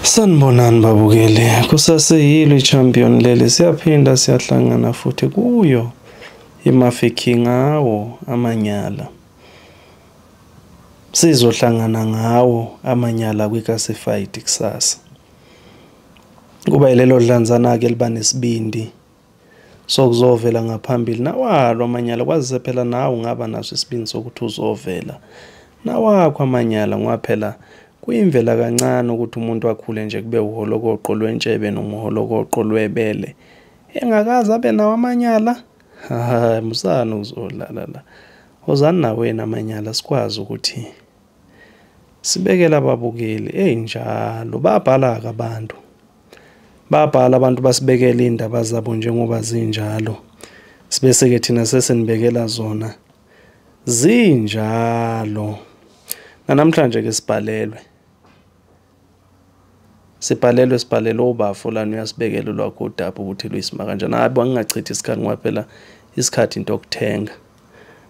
Sanibonani babukeli, kusaseyilo i-champion leli, siyaphinda siyahlangana futhi kuyo iMafiki ngawo amanyala. Sizohlangana ngawo amanyala kwiKasi Fight kusasa. Kuba yilelo dlanzana-ke eliba nesibindi sokuzovela ngaphambili nawalo amanyala, kwazise phela nawe ungaba naso isibindi sokuthi uzovela nawakho amanyala, ngoba phela kuyimvela kancane ukuthi umuntu akhule nje kube uholokoqo lwentshebe noma uholokoqo lwebele engakaze abe nawo amanyala. Hayi, musani ukuzodlala la, wozani nawena amanyala sikwazi ukuthi sibekele ababukeli. Eyinjalo babhala-ke abantu, babhala abantu basibekela iy'ndaba zabo njengoba zinjalo, sibese-ke thina sesinibekela zona zinjalo. Namhlanje-ke sibhalelwe sibhalelwe ubafo lana, uyasibekela lwakho udaba ukuthi luyisima kanjani. Hayi bo, angingachithi isikhathi ngoba phela isikhathi into yokuthenga.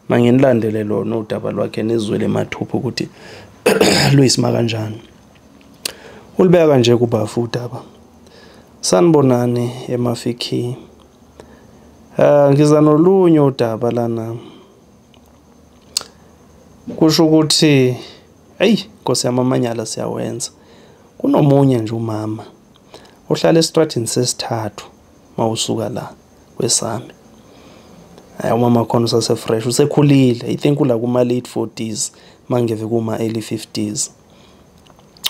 Manginilandele lona udaba lwakhe nizwele mathupha ukuthi luyisima kanjani. Ulibeka kanje kubafo udaba. Sanibonani eMafiki. Ngiza nolunye udaba lana. Kusho ukuthi eyi Nkosi yami, amanyala siyawenza. Kunomunye nje umama ohlala esitradini sesithathu mawusuka la kwesami. Hayi, umama khona usase fresh, usekhulile. I think ula kuma late 40s mangeve kuma early 50s.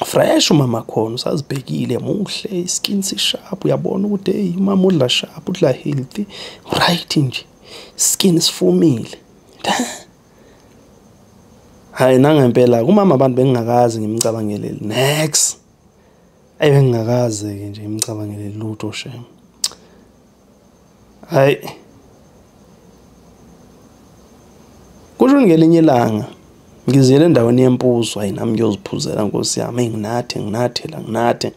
Fresh umama khona, usazibhekile, muhle, skin si sharp, uyabona ukuthi hey umama udla sharp, udla healthy, right nje. Skin sifumile. Hayi nangempela kumama abantu bengingakazi ngimcabangelele next. Ayi bengingakaze ke nje ngimcabangelele lutho shem. Hayi kusho ngelinye ilanga ngizile endaweni yempuzo, hayi nami ngiyoziphuzela Nkosi yami, nginathe ngithe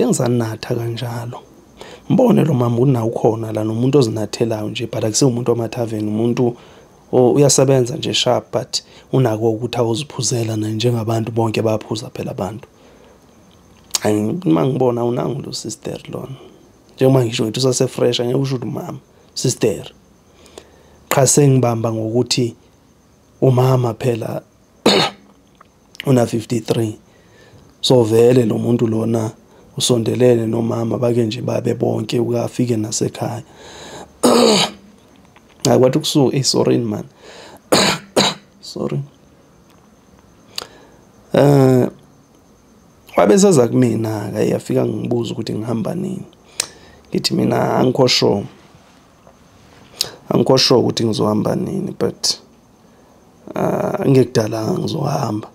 ngisanatha kanjalo. Mbone lo mama unawo khona la nomuntu ozinathelayo nje, but akusiwo umuntu wamathaveni, umuntu uyasebenza nje sharp, but unako ukuthi awuziphuzela naye njengabantu bonke bayaphuza phela abantu. Hayi uma ngibona unangu lo sister lona, njengoba ngisho ngithi usase fresh, angeke usho ukuthi umama sister. Qha sengibamba ngokuthi umama phela una 53, so vele lo muntu lona usondelene nomama bake nje babe bonke ukafike nasekhaya. Hayi kwathi kusuka, sorry man. Sorry. Wabe seza kumina ke yafika ngibuza ukuthi ngihamba nini. Ngithi mina angikho sure. Angikho sure ukuthi ngizohamba nini, but ngekudala ngizohamba.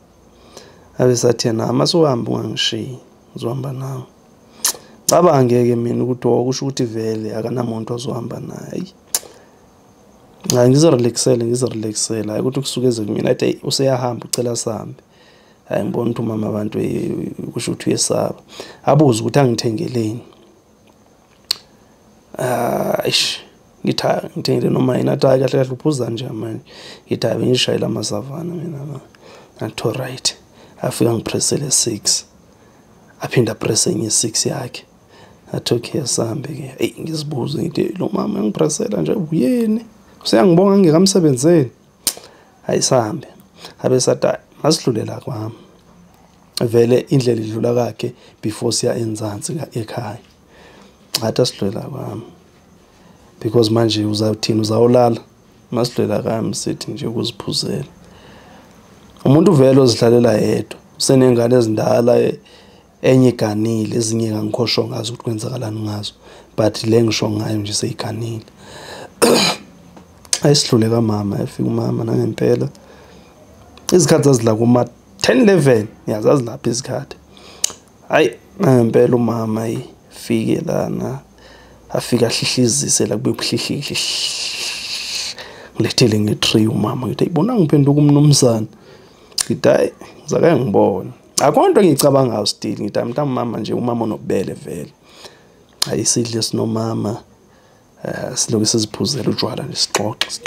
Abe sathi yena masuhamba ungangishiyi, ngizohamba nawe. Cabangeke mina ukuthi okusho ukuthi vele akanamuntu ozohamba naye. Hayi ngizorelaxela hayi ukuthi kusuke eze kumina athi useyahamba ucela sihambe. Hayi ngibona ukuthi umama abantu kusho ukuthi uyesaba. Abuze ukuthi angithengeleni. Eish ngithi ngithengele noma yini, athi hayi kahle kahle uphuza nje manje. Ngithi hayi bengishayela amasavana mina. Athi right. Afika ngipressele 6. Aphinda press enye 6 yakhe. Athi okay sihambe ke. Hey ngizibuze ngithi lo mama ngipressela nje uyeni? Useyangibonga ngikamsebenzeli. Hayi sihambe. Abe sathi masidlulela kwami. Vele indlela idlula kakhe before siya enzansi ekhaya. Athi asidlulela kwami. Because manje uzawuthini, uzawulala. Masidlulela kwami sithi nje ukuziphuzela. Umuntu vele ozidlalela yedwa, usenengane ezindala, enye iganile, ezinye kangikhosho ngazo ukuthi kwenzakalani ngazo, but le ngisho ngayo nje seyiganile. Ayisidlule kamama, efika umama nangempela. Izikhathi zazidla kuma 10 11, yazazilapha izikhathi. Hayi nangempela umama ifike lana, afika ahlihlizise la kube buhlihlihli. Ngilethele nge-tree umama, ngithi ayibona ngiphenduka umnumzana. Ngithi hayi ngizake ngibone. Akho nto engiyicabangayo still, ngithi mhlawumbe mama nje umama onobubele vele. Hayi sidle sinomama. Siloku siziphuzela utshwala nje, sixoxe.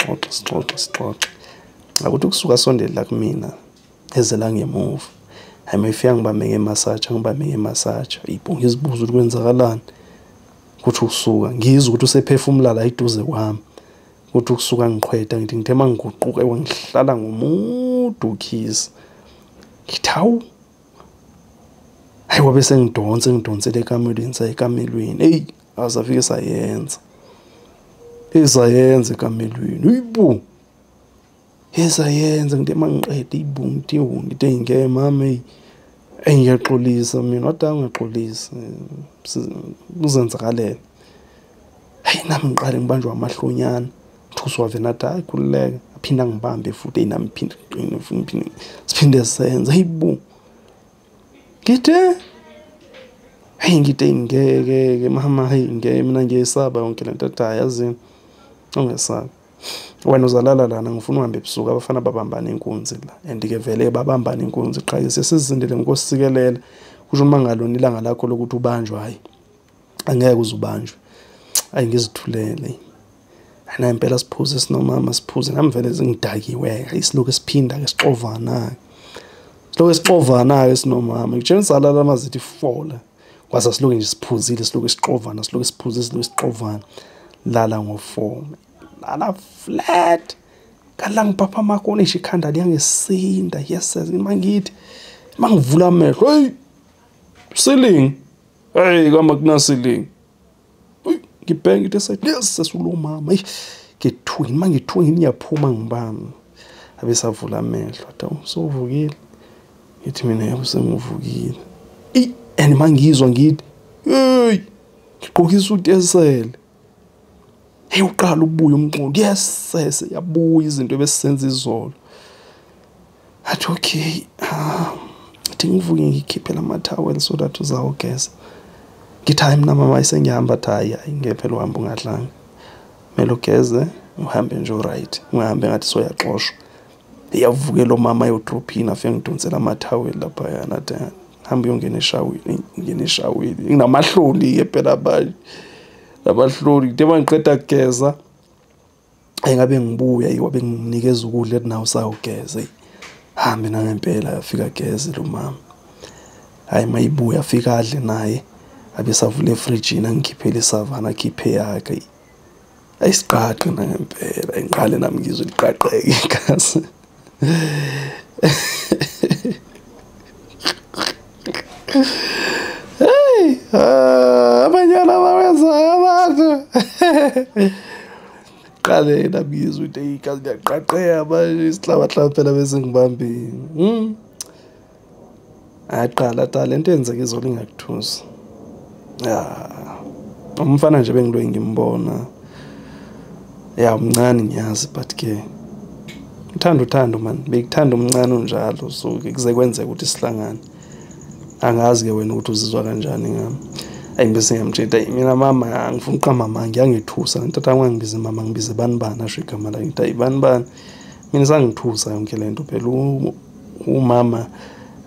Akuthi kusuka sondela la kumina eze la ngemuva. Hayi mayifika ngibambe ngemassage, ngibambe ngemassage. Ayibo ngizibuza ukuthi kwenzakalani. Kuthi usuka ngizwe ukuthi usephefumula la eduze kwami. Kuthi ukusuka ngiqhweda ngithi ngithe mangiguquka ngihlala ngomudu ukhisi. Ngithi hawu. Hayi wabe sengidonse ngidonsele ekamelweni saye ekamelweni. Hey azafike sayenza. Ezayenza ekamelweni. Uyibo. Ezayenza ngithe mangiqede ibu ngithi ngithi ngeke mama hey. Ngiyaxolisa mina wathi angaxolisi kuzenzakalela. Hayi nami ngiqale ngibanjwa amahlonyana. Thuswa vena athi hayi khululeka aphinda ngibambe futhi nami phinde qine futhi siphinde senze hayibo. Ngithe hey ngithe ngeke mama hey ngeke mina ngiyesaba yonke lento athi hayi yazini ungesabi. Wena uzalala lana ngifuna uhambe ebusuku abafana babambana inkunzi la and ke vele babambana inkunzi qha ke sesizindele ngokosikelela kusho uma ngalona ilanga lakho lokuthi ubanjwe hayi angeke uzubanjwe. Ayi ngizithulele. Ana impela siphuze sinomama siphuze nami vele sengidakiwe isilokhu esiphinda ke sixovana. Silokhu esixovana ke sinomama ngitshela salala amazithi 4 la kwasa silokhu nje siphuzile silokhu sixovana silokhu siphuze silokhu sixovana lala ngo4 lala flat kala ngipapha makona ikhanda liyangesinda yes mangithi mangivula amehlo hey ceiling hey kama kuna ceiling ngibheka ngithi side yes sesulo mama hey ngithuki mangithuki ngiyaphuma ngibami abesavula amehlo athi usuvukile ngithi mina yebo sengivukile and mangizwa ngithi hey ngigqoka isuti esele. Hey uqala ubuya umqondo yes sese yabuya izinto ebesisenza izolo. Athi okay athi ngivuke ngikhiphela amathawel so that uzawugeza. Ngithi hayi mina mama sengihamba athi hayi ngeke phela uhambe ungadlanga. Kumele ugeze uhambe nje right ungahambe ngathi soyaxoshwa. Iyavuke lo mama ayodrophina afike ngidonsela amathawel lapha yana athi hamba uyongena eshaweni ngene eshaweni nginamahloni ke phela manje. Labahloli ngithe mangiqeda kugeza engabe ngibuya yiwabe nginikeza ukudla ethi nawo sawugeze. Hambe nangempela yafika geze lo mama. Hayi mayibuya afika adle naye abesavula efrijini angikhiphele isavana akhiphe yakhe. Ayisiqaqe nangempela ngiqale nami ngizwe liqaqeke igazi. Hey, abanyana bawenza abantu. Qale nabizwe ukuthi igazi liyaqaqeka manje isihlabahlaba phela bese ngibambile. Aqala ta lento yenzeka izolo ingakuthusi. Ya. Umfana nje bengiloyi ngimbona. Ya umncane ngiyazi but ke uthanda uthando man, bekuthanda umncane unjalo so kuze kwenzeka ukuthi sihlangane. Angazi ke wena ukuthi uzizwa kanjani ngami. Ayi bese ngiyamtshela mina mama angifuni uqamba mama ngiyangithusa ngithatha ngibize mama ngibize bani bani asho igama la ngithi bani bani mina sangithusa yonke lento phela umama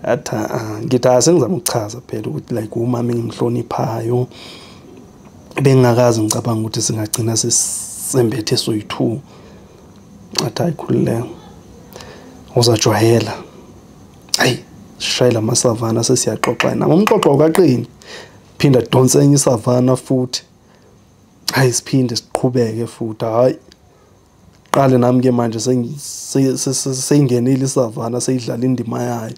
athi ngithi asengizama ukuchaza phela ukuthi like umama engimhloniphayo bengingakazi ngicabanga ukuthi singagcina sesembethe soyi2. Athi ayikhululeka uzajwayela. Ayi shayela amasavana sesiyaxoxa nami umxoxo ukaqini phinda donse enye isavana futhi hayi siphinde siqhubeke futhi hayi qale nami ke manje seyingenile isavana seyidlala indima yayo.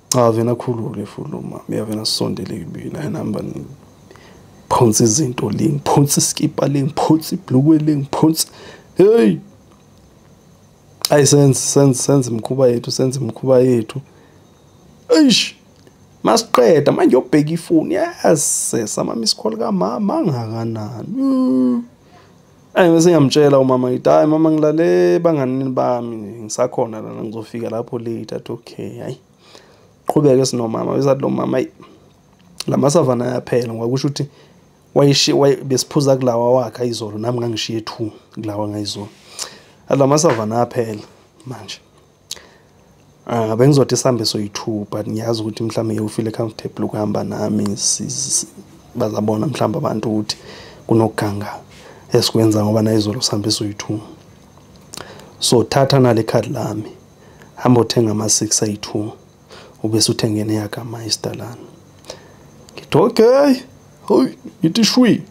Cha vena khulule futhi lo mama uyavena sisondele kubina namba phonsa izinto le ngiphonsa iskipa le ngiphonsa ibhlukwe le ngiphonsa hey ayi senze imikhuba yethu senze imikhuba yethu. Eish masiqeda manje uyobheka ifoni yes sama miss call kamama angakanani. Ayi bese ngiyamtshela umama ngithi hayi mama ngilale banganini bami ngisakhona lana ngizofika lapho late athi okay hayi qhubeke sinomama besathi lo mama ayi lamasavana ayaphela ngoba kusho ukuthi wayishiya besiphuza kulawa wakhe izolo nami ngangishiye 2 kulawa ngayizolo. Alamasavana ayaphela manje. Bengizothi sihambe soyi2 but ngiyazi ukuthi mhlambe ngeke ufeel comfortable ukuhamba nami bazabona mhlawumbe abantu ukuthi kunokuganga esikwenza ngoba nayizolo sihambe soyi2. So thatha nale card lami hamba uthenga ama 6 ayi2 Ubese uthengene yaKameister lana. Ngithi okay, hoy, ngithi shwi.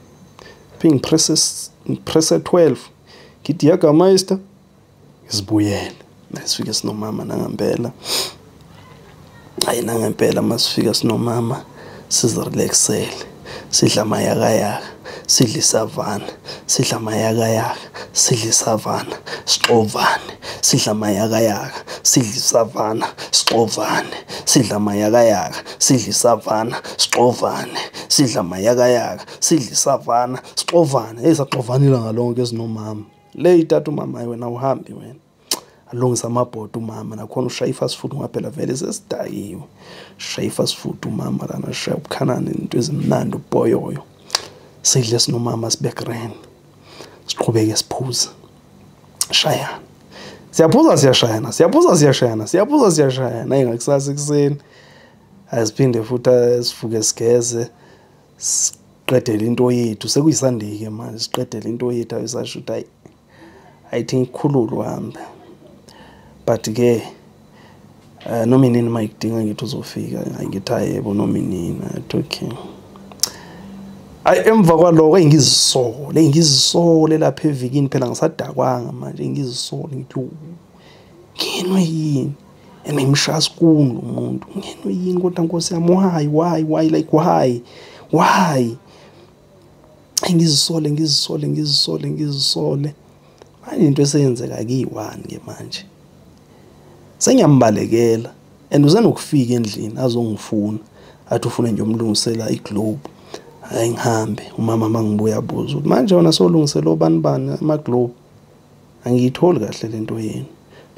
Ping presses ngipresse 12. Ngithi yaKameister ngisibuyele. Nasifika sinomama nangempela. Hayi nangempela masifika sinomama sizirelaxele. Sidla amayakayaka, sidla isavana, sidla amayakayaka, sidla isavana, sixovane, sidla amayakayaka, sidla isavana, sixovane, sidla amayakayaka, sidla isavana, sixovane, sidla amayakayaka, sidla isavana, sixovane. Hey, saxovana ilanga lonke sinomama. Le itata umama wena uhambi wena. Alungisa amabhodi umama nakhona ushaya i-fast food ngoba phela vele sesidakiwe. Shaya i-fast food umama lana, shaya ubukhanani into ezimnandi uboyoyo. Sidle sinomama sibe grand. Siqhubeke siphuza. Shayana. Siyaphuza siyashayana, siyaphuza siyashayana, siyaphuza siyashayana. Ayingakusasa ekuseni. Asiphinde futhi sivuke sigeze. Siqedele into yethu. SekuyiSunday ke manje, siqedele into yethu ayisasho ukuthi hayi. I think khululu hambe. But ke noma inini mayidinga ngithi uzofika, ngithi yebo noma inini. Athi okay. Ayi emva kwaloko engizisole lapha evikini phela ngisadakwanga manje, ngizisole ngithi ngenwe yini? Emimshaya sikundu umuntu. Ngenwe yini kodwa Nkosi yami, why like why? Why? Ngizisole ngizisole ngizisole ngizisole. Manje into eseyenzeka kiyi-one ke manje. Sengiyambalekela and usenokufika endlini azongifuna athi ufuna nje umlungisela iglobe. Hayi ngihambe umama mangibuya abuza ukuthi manje wena solungisela obani bani amaglobe, angiyitholi kahle lento yenu.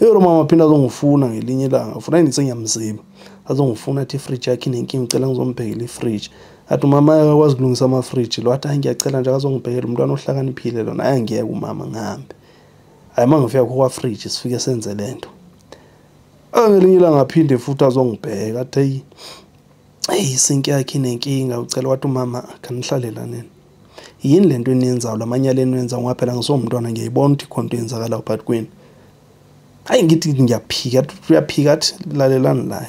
Leyo mama phinda azongifuna ngelinye ilanga, ufuna ngithi sengiyamziba, azongifuna athi ifridge yakhe inenkinga, ngicela ngizombhekela ifridge. Athi umama akakwazi ukulungisa amafridge lo, athi hayi ngiyacela nje akazongibhekela, umntwana ohlakaniphile lona. Hayi ngiyeke umama ngihambe. Hayi mangifika kwa fridge sifike senze lento. Ngelinye ilanga aphinde futhi azongibheka athi hey isinki yakhe inenkinga, ucela wathi umama khanihlalela nini. Yini lento eniyenzayo lamanyala eniyenza ngoba phela ngisomntwana ngiyayibona ukuthi khona into eyenzakalayo phakathi kwenu. Hayi ngithi ngiyaphika, uyaphika athi lalelani la.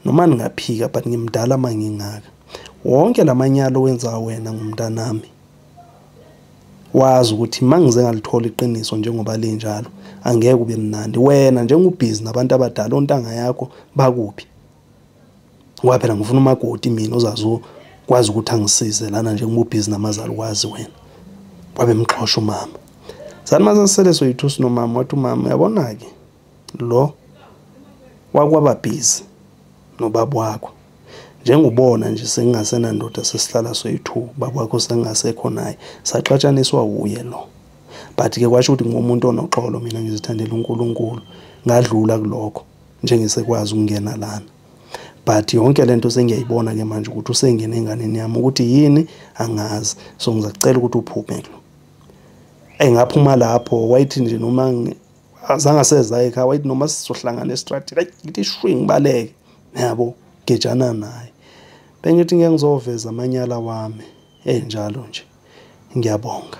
Noma ningaphika but ngimdala mangingaka. Wonke lamanyala owenza wena ngumntanami. Wazi ukuthi mangize ngalithola iqiniso njengoba linjalo angeke ube mnandi. Wena njengobhizi nabantu abadala ontanga yakho bakuphi? Ngoba phela ngifuna umakoti mina ozazokwazi ukuthi angisize lana njengobhizi namazalukwazi wena. Wabe mxosha umama. Sathi masasele soyithusi nomama, wathi umama uyabona ke lo wakwaba busy nobaba wakho. Njengobona nje sengingasenandoda sesihlala soyi-2, baba wakho sengasekho naye, saxatshaniswa uye lo. But ke kwasho ukuthi ngumuntu onoxolo mina ngizithandela uNkulunkulu, ngadlula kulokho njengisekwazi ukungena lana. But yonke lento sengiyayibona ke manje ukuthi usengene enganeni yami ukuthi yini angazi, so ngizacela ukuthi uphume kulo. Engaphuma lapho wayithi nje noma azange seza ekhaya, wayithi noma sizohlangana estradini, hayi ngithi shwi ngibaleke yabo gejana naye. Bengithi ngeke ngizoveza amanyala wami enjalo nje. Ngiyabonga.